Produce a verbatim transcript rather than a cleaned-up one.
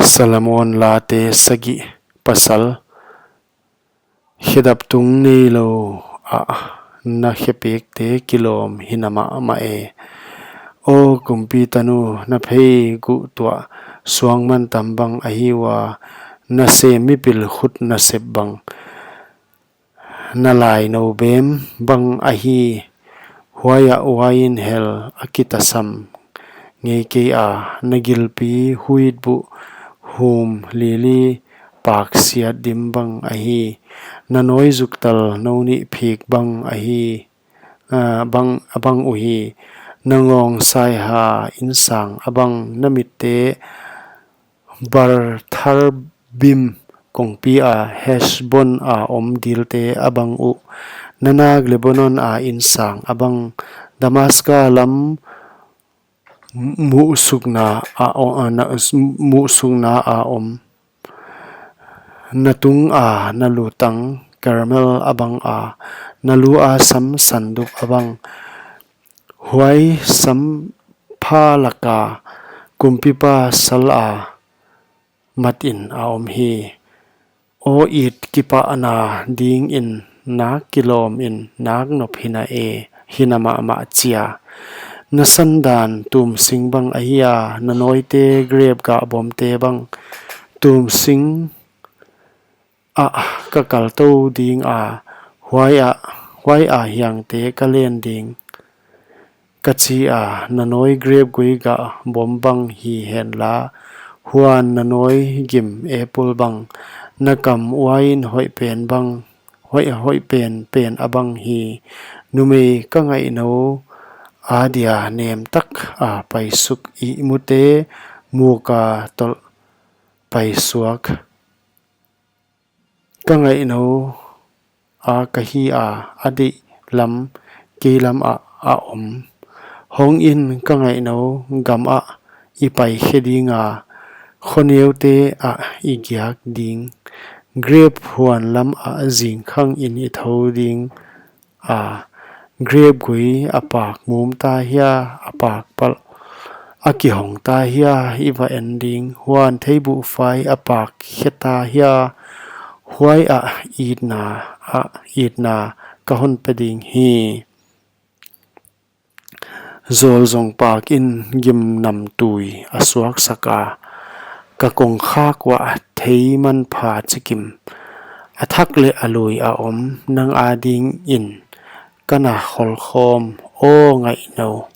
Solomon Late Sagih. Pasal. Khedap tung neilou ah na khepekte kilawm hina mahmah e. Aw kumpi tanu, na phei guh tuah suangmantam bang ahi ua, na sem mipil khut nasep bang na lainou bem bang ahi. Huaiah uain hel a kitasam ngei kei a, na gilpi huitbuh hum lili paksiat dim bang ahi. Na nawi zuktal nou nih phik bang ahi, ah, bang, bang uhi. Na ngawng saiha insang a bang, na mitte Baal-peor kongpi a Heshbon a om dilte a bang uh. Na nak Lebanon a insang a bang, Damaska lam muhsukna a o-, a na, muhsukna a om. Na tung a na lu tang Karmel a bang a, na lu a sam sanduk a bang. Huai sam pha laka kumpipa sal a matin a om hi. Aw it kipahna dingin nak kilawm in nak nop hina e, hina mahmah chia. Na sandan tumsing bang ahi a, na nawite grep gah bomte bang. Tumsing ah ka kaltou ding a, huai ah, huai a hiangte ka len ding ka chi a. Na nawi grep gui gah bom bang hi henla, huan na nawi gim apple bang, na kam uain hoih pen bang, hoih, hoih pen pen a bang hi. Numei ka ngaihnou a dia nemtak a paisuk ihmute muka tolh paisuak. Ka ngaihnou a ka hi a, a deih lam kei lam ah a om. Hong in, ka ngaihnou gam ah i pai khe ding a, khoneute ah i giak ding. Grep huan lam ah zingkhang in i thou ding a, grep gui a pak mum ta hia, a pak palh a kihong ta hia, i va en ding. Huan theibuhfai a pak khe ta hia, huai ah itna, ah itna ka hon pe ding hi. Zawlzong pak in gimnamtui a suaksak a, ka kongkhak uah thei manpha chikim, a thak leh a lui a om, nang adingin ka na kholkhawm. Aw ngaihnou,